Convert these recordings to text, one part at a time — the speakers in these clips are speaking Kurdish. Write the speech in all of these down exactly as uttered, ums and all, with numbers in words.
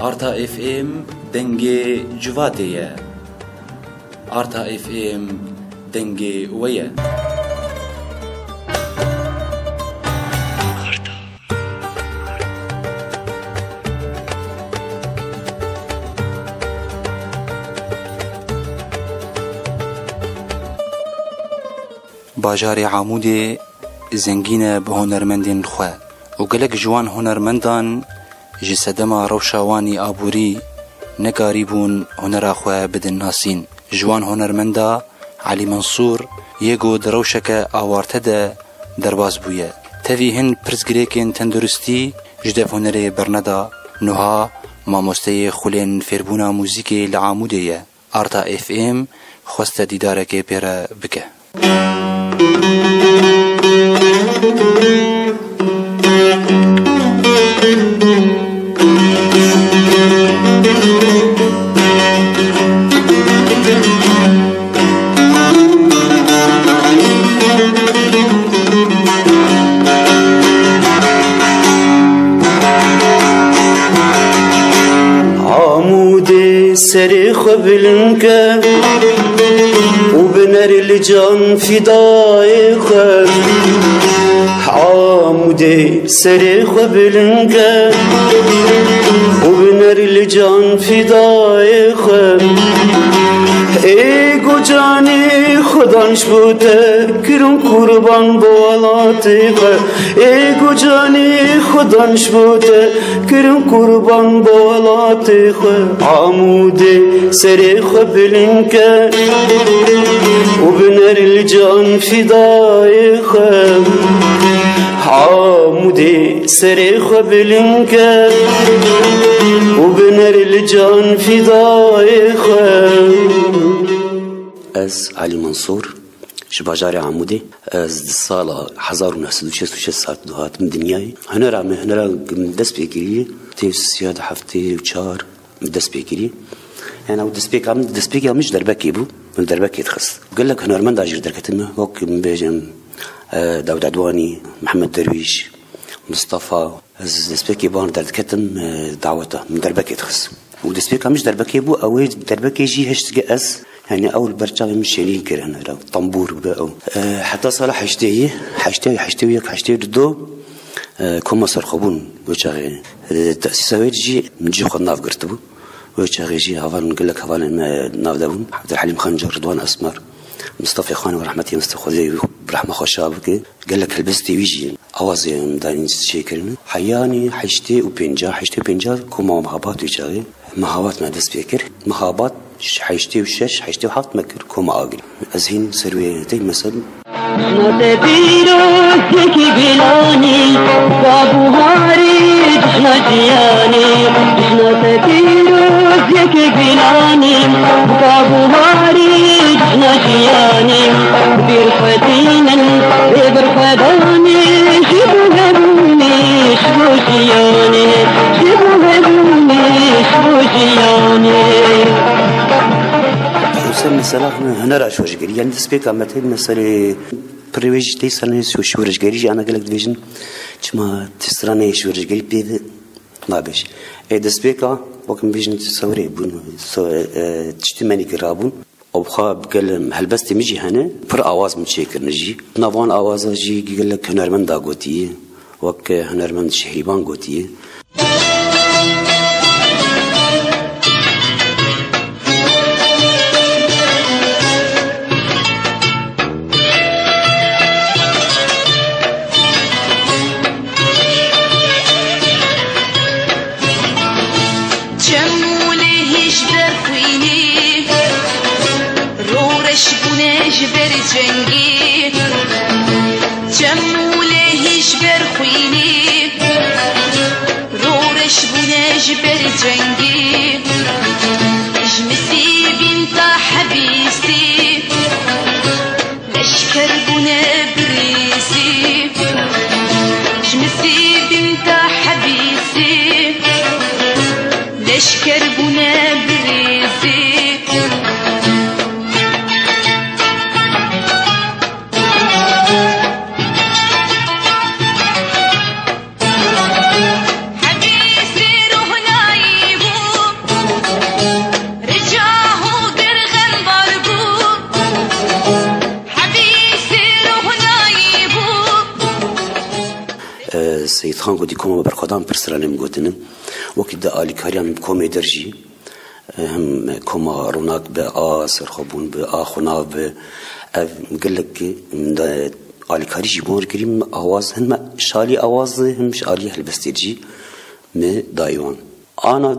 Arta F M dengê civatê ye. Arta F M dengê we ye. Bajarê Amûdê zengîn e bi hunermendên xwe û gelek ji wan hunermendan ji sedema rewşa wan î aborî nekarîbûn hunera xwe bidin nasîn. Ji wan hunermenda Elî Mensûr yê ku di rewşeke awarte de derbas bûye. Tevî hin pirsgirêkên tenduristî ji dev hunerê berneda. Nuha mamosteyê xulên fêrbûna muzîkê li Amûdê ye. Arta F M xweste dîdarekê pê re bike. Amûdê serê xwe bilind ke û biner li can fidayê xwe. Amûdê serê xwe bilind ke û biner li can fidayê xwe. Ê ku canê xwe dan ji bo te, kirin qurban bo welatê xwe. Ê ku canê xwe dan ji bo te, kirin qurban bo welatê xwe. Amûdê serê xwe bilind ke û biner li can fidayê xwe. Amûdê serê xwe bilind ke û biner li can fidayê xwe. Ez Elî Mensûr, ji bajarê Amûdê. Ez di sala hezar û neh sed û şêst û şeş saet dihatim dinyayê. Hunera me, hunera min dest pê kiriye, tê siyad heftê û çar min dest pê kiriye. Yani ew destpêka min, destpêka min ji Derbekê bû. Min Derbekê dixist. Gelek hunermenda jî derketin me, wek min bêjim, e, Dawid Edwanî, Mihemed Derwîş, Mistefa. Ez destpêkê wan derdiketim, e, daweta. Min Derbekê dixist. Û destpêka min ji Derbekê bû, ew ê Derbekê jî hişt ge ez, yani ew li ber çavê min şênî kirin, ra, tambûr bi ew. E, heta sala heştê yê, heştê, heştê û yek, heştê û du, e, koma serxwebûn wê çaxê. E, tesîsa wê jî min cî xwe nav girtibû. Wê çaxê jî hevalên, gelek hevalên me nav de bûn. Abdulhelîm Xancar, Ridwan Esmer, Mistefê Xan û rehmetî Mistefê Xwedê bi rehma xwe şa bike. Gelek helbestê wî jî awazê min danîn çêkirin. Heyanî heştê û pênca, heştê û pênca koma Mehabad wê çaxê. Mehabad me dest pê kir. Mehabad ji heştê û şeş, heştê û heft me kir koma Agirî. Ez hîn ser wê tey mesel. Jina te pîroz yekê gilanî, ka buharî dijna jiyanî. Jina te pîroz yekê gilanî, ka buharî dijna jiyanî. Bîr xwe tînin, ê bir xwe danî, ji bo hebûnê, ji bo jiyanê, ji bo hebûnê, ji bo jiyanê. Husên mesela hunera şoreşgerî, yani destpêka me tê meselê pirê wê jî tê sene şoreşgerî jî ana gelek dibêjin, çima tê stranê şoreşgerî pê ve nabêj. Ê destpêka, wek min bêjin sewrê bûn, so-, e, tiştî menî kirabûn. Ew xwe bi gel helbestê min jî hene, pir awaz min çêkirin jî. Nav wan awaza jî gelek hunermenda gotiye, wek hunermend Şehrîban gotiye. Çem û lê hîş derxwînî, roreş bûne ji ber cengî. Çem û lê hîş derxwînî, roreş bûne ji ber cengî. Ji misîbîn ta hebîsî, leşker bûne birîsî. Ji misîbîn ta hebîsî, leşker bûne birîsî. Hebîsî ruhnayî bû, Ango dî koma berxwedan pir stranên min gotine. Wekî di alîkariyan komê der jî, him koma ronak bi, a serxwebûn bi, a xunav bi, ev gelek min de alîkarî jî bon kirî, min awaz, him şalî awaz, him şalî helbestê jî min dayî wan. Ana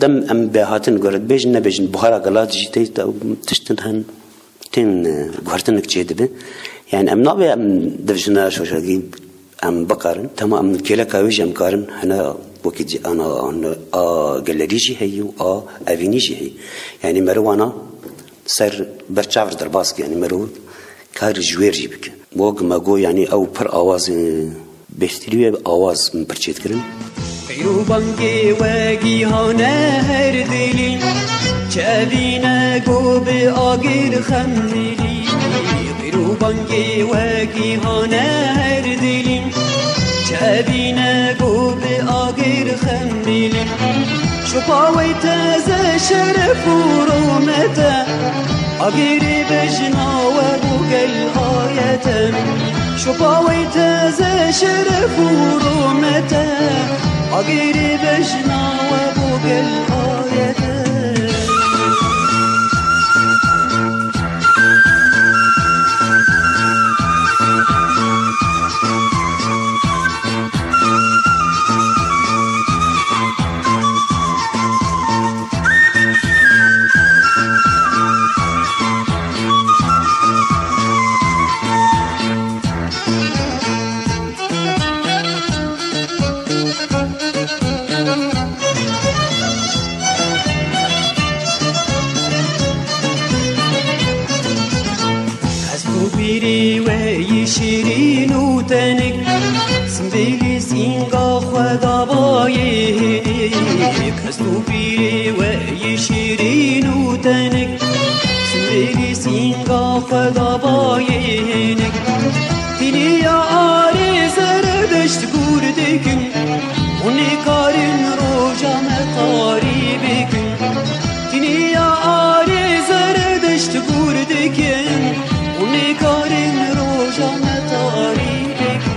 dem em bi hatin guhar dibêjin, nebêjin buhara gela jî tê, tiştin hene. Tên, e, guhertinek çêdibe. Yani em nabe em dev jina şoşagî em bikarin. Tema em kêleka wê jî em karin. Hene wekî cî ana, ana, a gelerî jî heyî û a evînî jî heyî. Yani meriv wana ser ber çav re derbas ke. Yani meriv kar ji wê re jî bike. Bo me got yani ew pir awaz, e, Bêhtirî wê awaz min pir çêdikirin. Qîr û bangê we gîhane her dilî, çevîne go bi agir xemilî. Qîr û bangê we gîhane her dilî, çevîne go bi agir xemilî. Şopa wey teze şeref û rûmete, agirî bejna we bû gel ayete. Şopa wey teze şeref û rûmete, agirî bejna we bû gel ayete. Hest û bîrî we yî şîrîn û tenik, simbêlî sînga xwe dabayê hinik. Hest û bîrî we yî şîrîn û tenik, simbêlî sînga xwe dabayê hinik. Tîniya arê zere deşt gûr dikin, hûn nikarin roja me tarî bikin. Tîniya arê zere deşt gûr dikin, hûn nikarin roja me tarî bikin.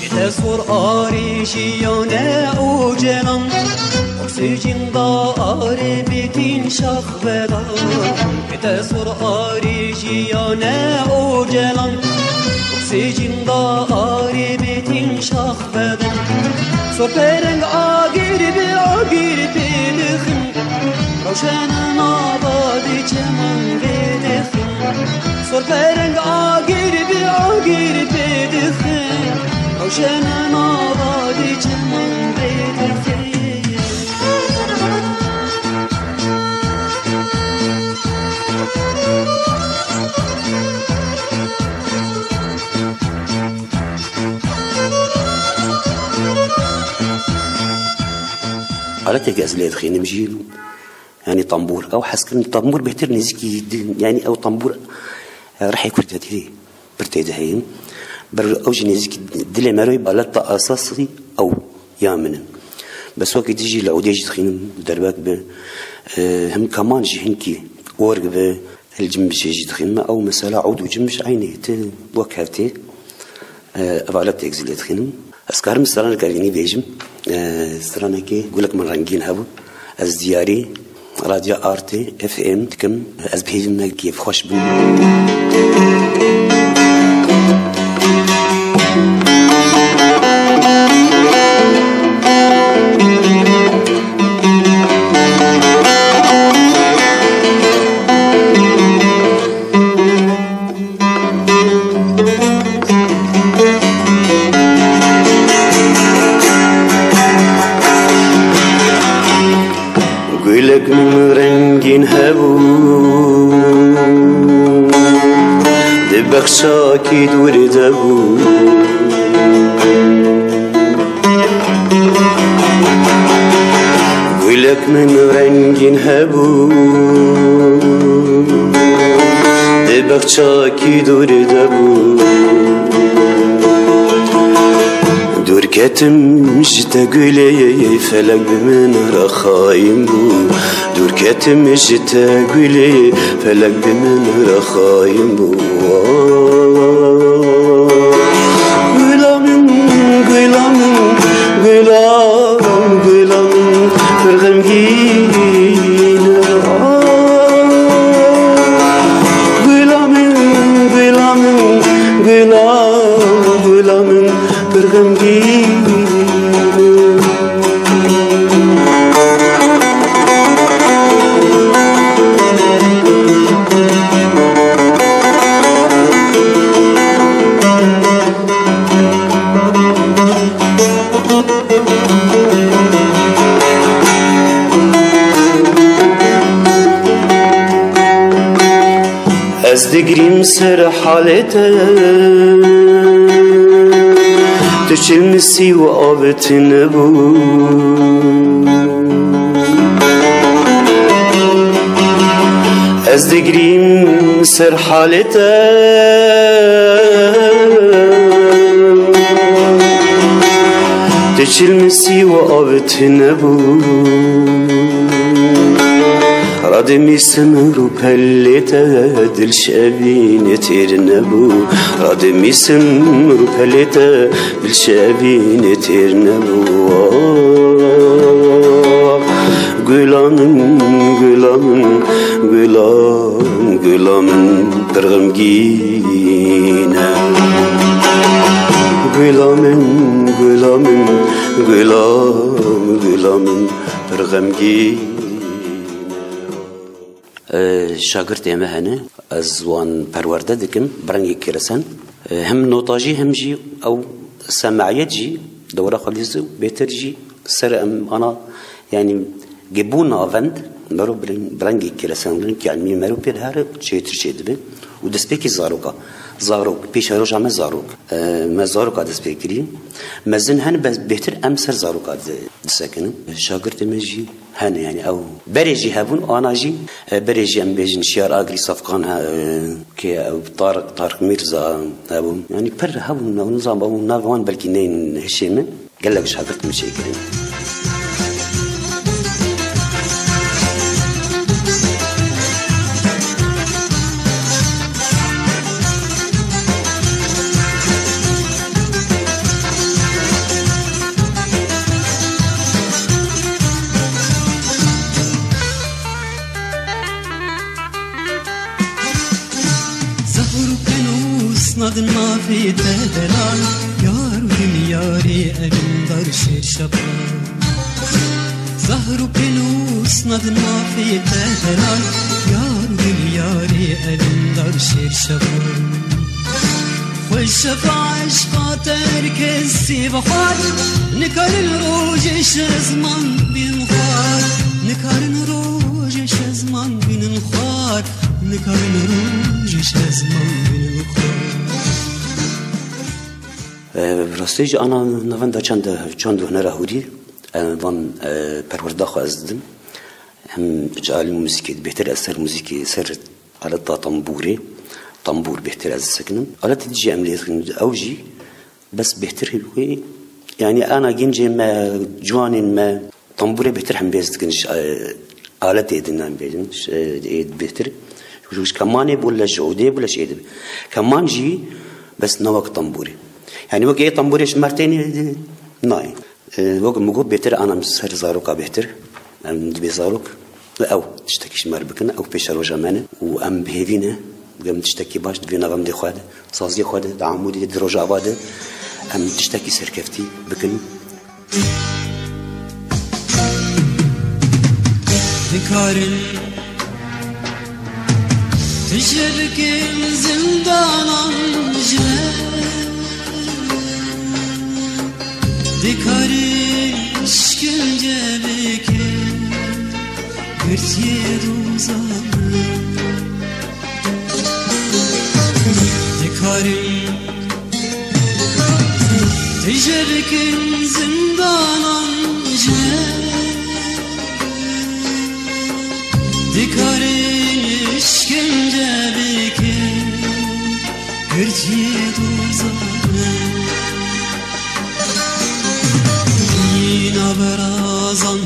Kete sor arê jiyane ocelan, oksijin da arê bitin şax vedan. Kete sor arê jiyane ocelan, oksijin da arê bitin şax vedan. Sor pereng agir bi agir pê dixin, rewşena nava di çeman vê dixin. Sor pereng agir bi agir pê dixin, rewşena nava di çeman vê dixin. Aleteke ez lê dixînim jî, yanî tambûr. Ew hezkirin tambûr bêhtir nêzîkî di-, yanî ew tambûr, e, rihê Kurd de tê, pir tê de heye. Ber ew jî nêzîkî dilê me re aleta esasî ew ya min in. Bes wekî dî jî li odê jî dixînim, derbek bi, e, him keman jî hinkî org bi, Li cimşê jî dixînim. Ew mesela ûd û cimş eynî ti wek hev tê. E, ev aletek zî lê dixînim. Ez karim stranek evînî bêjim. E, stranekê gulek min rengîn hebû. Ez diyarî Radyo Artê F M dikim. Ez bi hêvî me kêfxweş bim. Gulek min rengîn hebû, dibe Çakî dûrê de bû. Gulek min rengîn hebû. Di bexçakî dûrê de bû. Dûr ketim ji te gulê, felek bi min re xayîn bû. Dûr ketim ji te gulê, felek bi min re xayîn bû. Gula min, gula min, gula, gula min, pir xemgîn e. Gula min, gula min, gula, gula min, pir xemgîn e. Ez digirîm ser halê te, tu çilmisî û avêtin bû. Ez digirîm ser halê te, tu çilmisî û avêtin bû. Radimîsim rûpelê te, dil şevînê têr nebû. Radimîsim rûpelê te, dil şevînê têr nebû. Gula min, gula min, gula, gula min, pir xemgîn e. Gula min, gula min, gula, gula min, pir xemgîn e. E, şagirtê me hene, ez wan perwerde dikim, bi rengekî kiresen. E, hem nota jî hem jî ew semahiyet jî dewra xwe lîz û bêtir jî ser em ana, yanî, gebû navend, mero bi reng-, bi rengekî kiresen, rengekî ilmî mero pê dihere, çêtir çêdibe û destpêkî zaroka. Zarok, pêşeroja me zarok. E, me zaroka dest pê kirî. Mezin hene, bes bêtir em ser zaroka di-, disekinin. Şagirtê me jî hene, yanî ew berê jî hebûn, ana jî, e, berê jî em bêjin Şiyar Agirî Safkan he, e, kê ew Tar-, Tarık Mîrza hebûn. Yanî pir hebûn, ew nizam, ew nav wan belkî neyên hişê min. Gelek şagirt min çêkirin. Zehr û penûs nadin mafê te delal, yar û dinyarê evîndar şêr şeban. Zehr û penûs nadin mafê te delal, yar û dinyarê evîndar şêr şeban. Xweş şefa eşqa te her kesî vexwar, nikarin rojê şezman bin xwar, nikarin rojê şezman binin xwar, nikarin rojê şezman binin xwar. E, rastî jî ana navenda çand, çand û hunera hûrî, e, van, e, perwerda xwe ez didim. Hem ji alî muzîkê bêhtir ez ser muzîkê, ser aleta tambûrê, tambûr bêhtir ez disekinim. Aletê din jî em lê dikin, ew jî bes bêhtir wê, yanî ana gencên me, ciwanên me, tambûrê bêhtir hembêz dikin ji, e, aletê din em bêjin, ji, e, bêhtir. Ji kemanê bû le, ji odê bû le, ji êdî. Keman jî bes ne wek tambûrê. Yanî wek ê tambûrê ji me re tênê nayê. E, wek min got, bêhtir ana ser zaroka bêhtir. Em dibê zarok ew tiştekî ji me re bikin, ew pêşeroja me ne û em bi hêvî ne, em tiştekî baş di vê navendê xwe de, saziyê xwe de, di Amûdê, di Rojava de em tiştekî serkeftî bikin. Dikarin tije bikin zindanan ji me. Dikarin şkence bikin girtiyê doza min. Çevikin zindanan je, dikarin işkence bikin, girtiyê dozane. Yîna berazan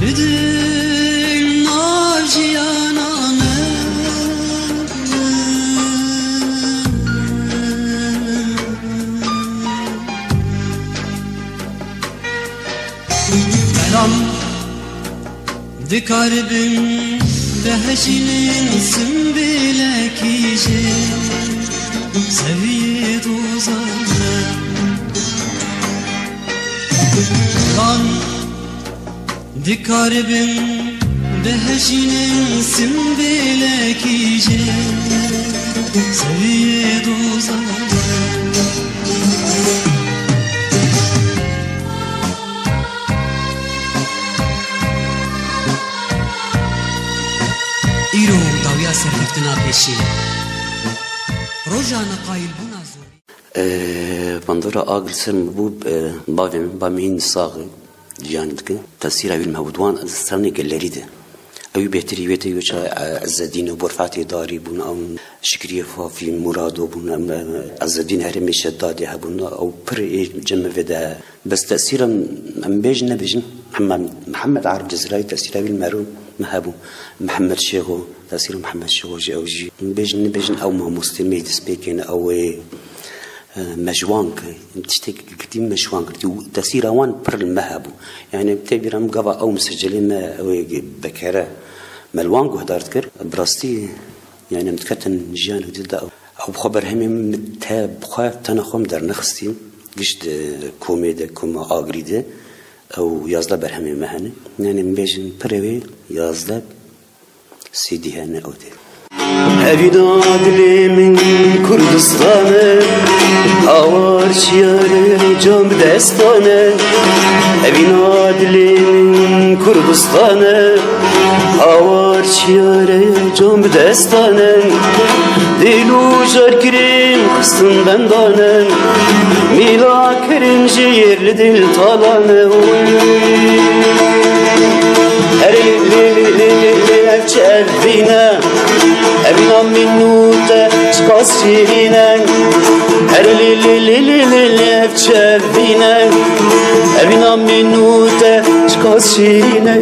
bidin nav jiyana me. Belam dikaribin vehejînin simbêlekî jê seviyê dozane. Belam dikaribin vehejînin simbêlekî jê seviyê dozane. Îro dawiya serkeftina pêşî. Roja neqayilbûna zorî. Ee, bandora Agil ser min bû, ee, bavê min, ba min hîn sax e. Jiyan dike. Tesîra wî li me bû di wan stranê gelerî de. Ew bêhtirî wê tê wê ça, e, Ezzedîn û Borfatê Darî bûn, ew Şikriyê Fafî, Murado bûn, em, e, Ezzedîn Herêmê Şedadê hebûn, ew pir ê cem me vê de. Bes tesîra em, em bêjin nebêjin, hema Mihemed Arif Cezirayî tesîra wî li me re me hebû. Mihemed Şêxo, tesîra Mihemed Şêxo jî ew jî. Em bêjin nebêjin ew mamostê me yê destpêkê ne, ew ê, e, me ji wan kir, tiştek girtî me ji wan girtî û tesîra wan pir li me hebû. Yani tê bîra min gava ew misecelê me ew ê bekere me li wan guhdar dikir. Bi rastî yani em diketin jiyanek di de ew bi xwe berhemê min te bi xwe tena xwe min dernexistî. Giş di komê de, koma Agirî de ew yazdeh berhemê me hene. Yani em bêjin pirê wê yazdeh C D hene ew tê. Evîna dilê min Kurdistan e, hawar şiyare can bi destan e. Evîna dilê min Kurdistan e, hawar şiyare can bi destan e. Dêl û jar kirin xistin bendan e, mîla kirin ji yêr li dil talan e. Herê lê lê lê lê lê ev çi ev vîne? Evîna mînûte çiqas şîrîn e. Herê lê lê lê lê lê lê ev çi ev vîne? Evîna mînûte çiqas şîrîn e.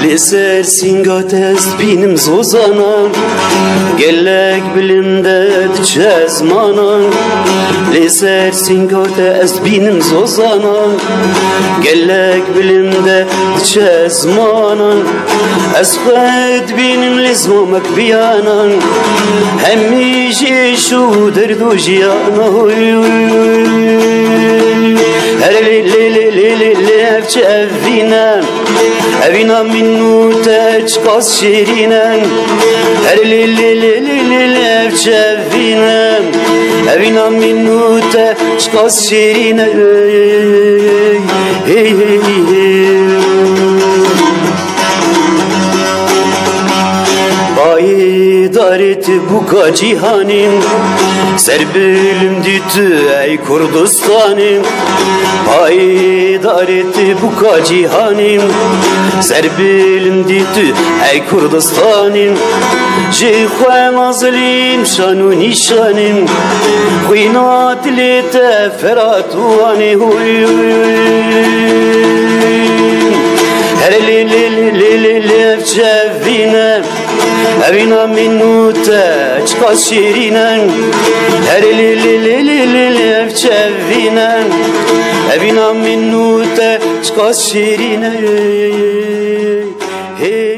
Li ser sînga te ez dibînim zozanan, gelek bilim de diçe zimanan. Li ser sînga te ez dibînim zozanan, gelek bilim de diçe zimanan. Ez xwe dibînim li zimamek biyanan, hemî jî êş û derd û jiyana. Her lê lê lê lê lê lê ev çi ev vîne? Evîna mînûte çiqas şêrîn e. Her lê lê lê lê lê lê ev çi ev vîne? Evîna mînûte çiqas şêrîn e. Hey, hey, hey. Payê darê tu bûka cîhanî, ser bilim dî tu ey Kurdistanî. Payê darê tu bûka cîhanî, ser bilim dî tu ey Kurdistanî. Ji xwe mazilîm şan û nîşanî, xwîna dilê te Ferat û Wanê, hûy. Her lê lê lê lê lê lê ev çi ev vîne? Evîna mînûte çiqas şêrîn e. Her lê lê lê lê lê lê ev çi ev vîne? Evîna mînûte çiqas şêrîn e. Hey.